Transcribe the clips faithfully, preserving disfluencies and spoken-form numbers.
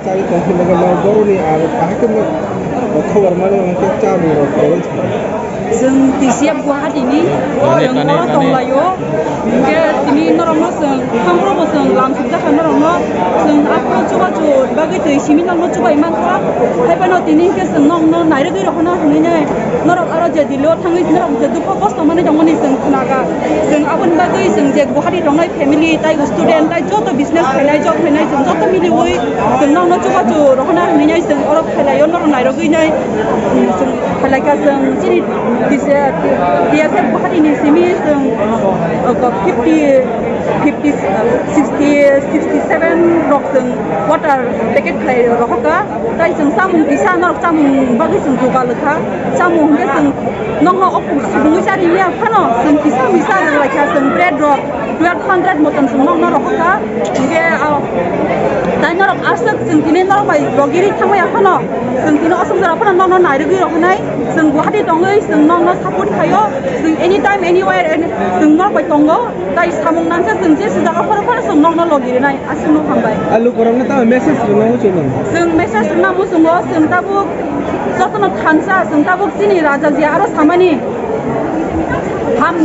Chari tongphuru loge loge boroni aro bahai khe khobor mani hwnkhe chamung rok tongwi thangkha. Chwng T C F Guwahati ni, chwng oro tonglaio. Hwnkhe tini norokno chwng thangrobo chwng lam swijak kha norokno, chwng aphuru chubachu bagwi twi simi norokno chubai mankha. Haiphano tini hwnkhe chwng nokno nairwgwi rohorna hwnwi nai norok aro je dilo thangwi norok je dukho kosto manwi tongmani chwng khna kha. Chwng aboni bagwi chwng je Guwahati tongnai family, tai student, tai joto business khainai, job khainai, chwng joto miliwi chwng nokno chubachu rohorna hwnwi nai chwng oro khailaio, norok nairogwi nai. Chwng khailai kha chwng chini T C F, T S F Guwahati ni simi chwng, uh, fifty, fifty, sixty, sixty seven rok chwng water packet khlai rohor kha. Tai chwng chamung kisa norok chamung bagwi chwng jugal kha. Chamung hwnkhe chwng nokno o kubui chari ya phano chwng kisa misa rwlai kha, chwng bread rok twelve hundred motom chwng nokno rohor kha. Hwnkhe, ah, tai norok aswk chwng tini norok bai logi ri thangmaya phano chwng tini aswk jora phano nokno nairwgwi rohornai. Chwng Guwahati tongwi chwng nokno support khaio. Chwng anytime, anywhere, any, chwng norok bai tongo. Tai samung nangkhe chwng je se jaga phano phano chwng nokno logi rinai. Aswkno hambai. A lukurokno tamo message rwna muchungo? Chwng message rwna muchungo, chwng tabuk jotono thansa, chwng tabuk chini raja je aro samani, ham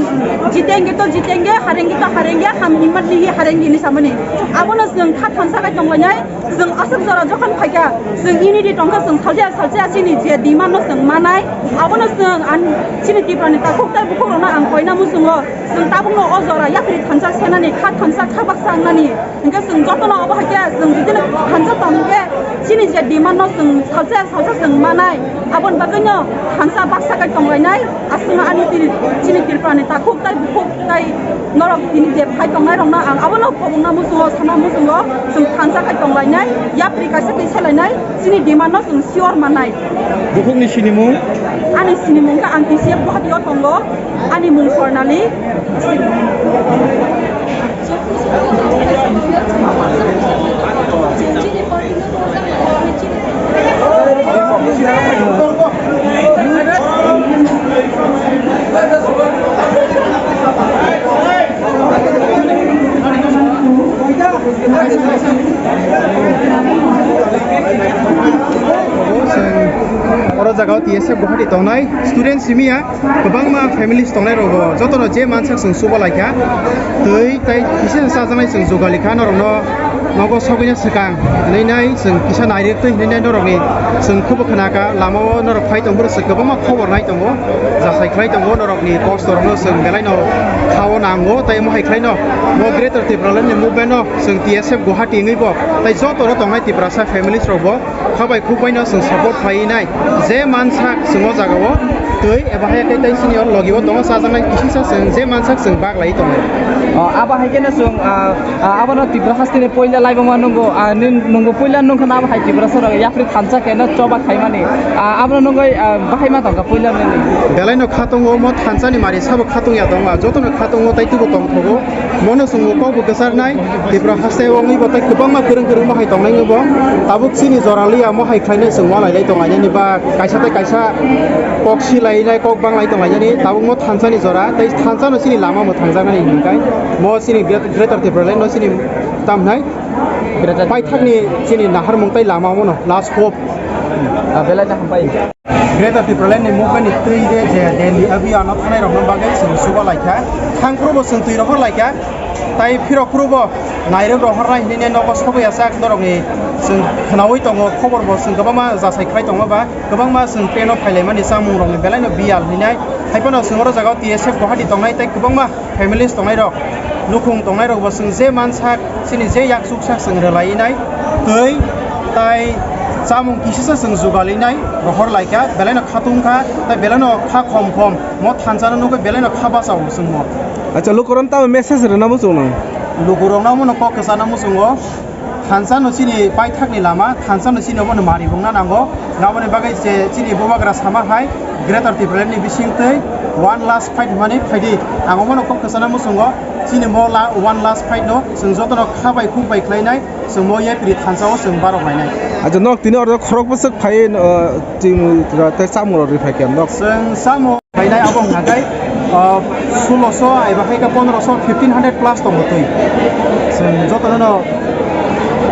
jitenge to jitenge, harenge to harenge, ham himatli hi harenge hinwi samani. Abono chwng kha thansa khai tonglainai, chwng aswk jora jokhon phaikha, chwng unity tongkha, chwng salsa salsa chini je demand no chwng manai, abono chwng an chini Tripura ni takhuk tai bukhuk rokno ang koina muchungo. Chwng tabukno o jora yapri thansa senani, kha thansa kha baksa wngnani, hwnkhe chwng jotono obo hai khe chwng bibhinno thansa tong hwnkhe chini je demand no chwng salsa salsa chwng manai, aboni bagwino thansa baksa kai tonglainai. Aswkno ani tini chini Tripura ni takhuk tai bukhuk tai norok tini je phai tongnai rokno ang abono kobongna muchungo, sana muchungo chwng thansa kai tonglainai, yapri kaisa khe selainai, chini demand no chwng sure manai. Bukhukni sinimung? Ani sinimung khe ang T C F Guwahati o tongo. Ani mung Swarnali. Oro jaga o T S F Guwahati tongnai student simi ya. Kwbangma families tongnai rokbo jotono je mansak chwng chuba laikha. Twi tai kisa chajaknai chwng jugali kha norokno nogo sogwina swkang hinwi nai chwng kisa nairwk twi hinwi nai norokni chwng khubo khna kha. Lama o norok phai tong phuru chwng kwbangma khobor nai tongo, jasai khlai tongo norokni kosto rokno chwng belai no kha o nango tai omo hai khlai no mo Greater Tipraland ni movement no chwng T S F Guwahati hinwi bo tai joto ro tongnai Tiprasa families rokbo. Kha bai khuk bai no chwng support khlai nai. Je mansak chwng o jaga o twi eba hai khe tai sini o logi o tongo chajaknai kisisa chwng je mansak chwng bak lai tongo. O, abo hai khe no chwng, ah, ah, abo no Tripura haste ni poila laibuma nungo, ah, nin-, nungo poila nung kha na abo hai Tripura soro yapri thansa khe no choba khai mani. Ah, abo no nungoi, ah, bahai ma tong kha poila nini. Belai no kha tongo mo thansa ni mari sabo kha tong ya tongma joto no kha tongo tai tubo tong thogo. Mono chwng bo kok bo kwcharnai, Tripura haste o wngwi bo tei kwbangma kwrwng kwrwngma hai tongnai wngwi bo. Tabuk chini jora liya mo hai khlainai chwng walai lai tong lainani ba kaisa tei kaisa kok si lainai, kok bang lai tong lainani. Tabuk mo thansa ni jora tei thansa no chini lama bo thangjaknani hwnkhai mo chini Great-, Greater Tipraland no chini tamhnai paithakni chini naharmung tei lama mono last hope. Ah, belai no hambai. Greater Tipraland ni movement ni twi de je Delhi abhiyan o thanai rokno bagwi chwng chuba laikha, thang phuru bo chwng twi rohor laikha, tai phirok phuru bo nairwk rohornai hinwi nogo sogwi ya sak norokni chwng khnaui tongo, khobor bo chwng kwbangma jasai khlai tongo ba kwbangma chwng train o phailaimani chamung rokni belai no biyal hinai. Haiphano chwng oro jaga o T S F Guwahati tongnai tei kwbangma families tongnai rok, nukhung tongnai rok bo chwng je mansak chini je yak chuksa chwng rwlai nai twi tai chamung kisisa chwng jugal nai rohor lai kha, belai no kha tung kha, tai belai no kha khom khom mo thansa no nugwi belai no kha bachao chwng mo. Acha, lukurok tamo message rwna muchung nang? Lukurok no mo no kok kwchana muchungo. Thansa no chini paithak ni lama, thansa no chini obo no mari bongna nango. Naboni bagwi je chini bubagra sama hai Greater Tipraland ni bising twi one last fight hwnmani phaidi. Ang obo no kok kwchana muchungo. Chini mo la-, one last fight no, chwng jotono kha bai khuk bai khlainai, chwng mo yapri thansa o chwng barok lainai. Acha, nok tini oro khorok bwswk phai, uh, chwng, uh, tei chamung rok rifai khe nok. Chwng chamung phainai abo hwnkha khe, uh, sulosho, eba hai khe pondroso, fifteen hundred plus tongo twi. Chwng jotono no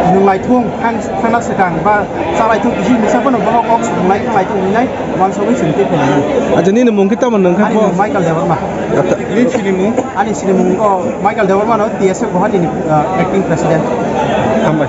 nwng laithung, thang, thangna swkang ba cha laithung, kisi misa phano bohok kok swkang lai, thang laithung hwnwi nai. Wansugwi chwng tei phunuknai. Acha, nini mung khe tamo nung khe? Ani bo mung Michael Debbarma. Ata. Nini sinimung? Ani sinimung o Michael Debbarma no, T S F Guwahati ni, uh, acting president. Hambai.